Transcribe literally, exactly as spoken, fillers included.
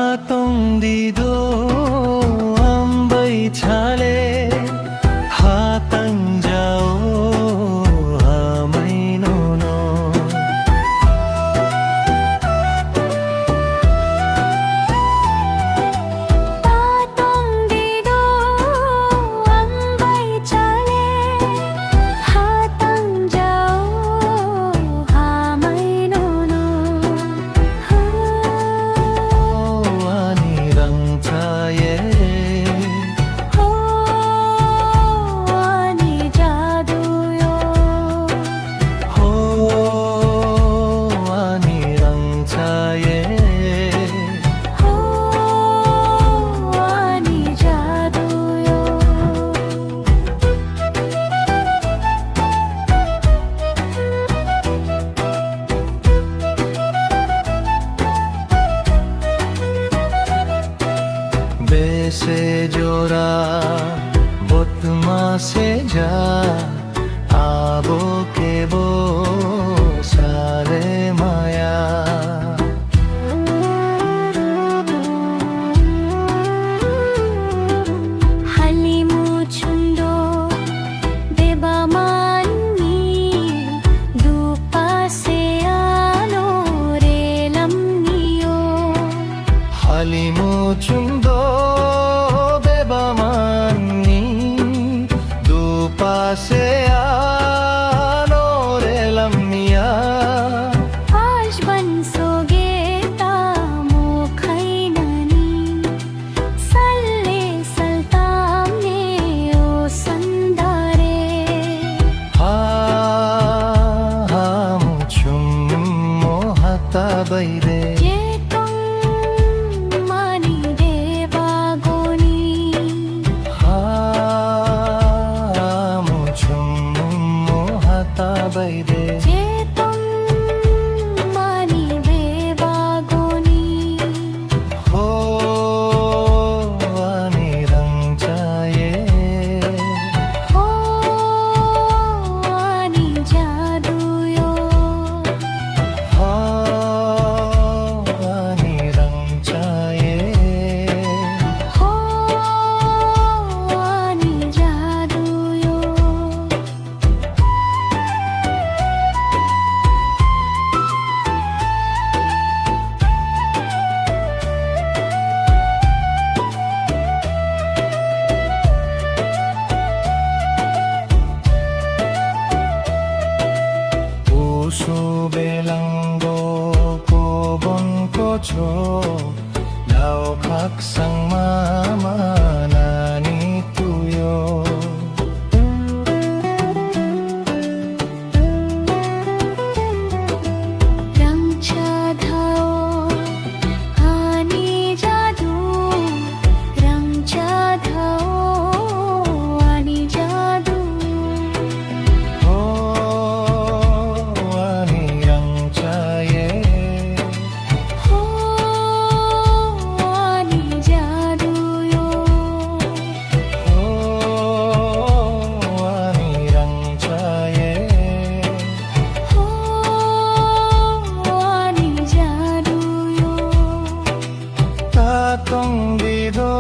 Tong di do ang bai chale, ha tang jao ha mai no no. Ta tong di do ang bai chale, ha tang jao ha mai no no. Ho ani rang chaye. Ho ani jadu yo. Ho ani rang chaye. Ho ani jadu yo. Bese jora botma se ja, abo kebo sale maya. Halimu chundo beba manni, dupa se ano re lamnio. Halimu chundo beba manni, dupa se ano re lamnia. Ashban soge tamo khainani, salle saltamne o sandare. Ha, ha, muchum mo hata baire. Jetong mani de bagoni. Ha, ha, muchum mo hata baire. Jetong mani de bagoni. Ho ani rang chaye. Ho ani jadu yo. Ho ani rang chaye. Ho ani jadu yo. Usu belango kobon kocho, dao khaksang mama nani tuyo. Rangcha dhao ani jadu, rangcha dhao ani jadu. Ho ani rangcha ye. Ho ani jadu yo. Ho ani rangcha ye. Ho ani jadu yo. Ta tong di do.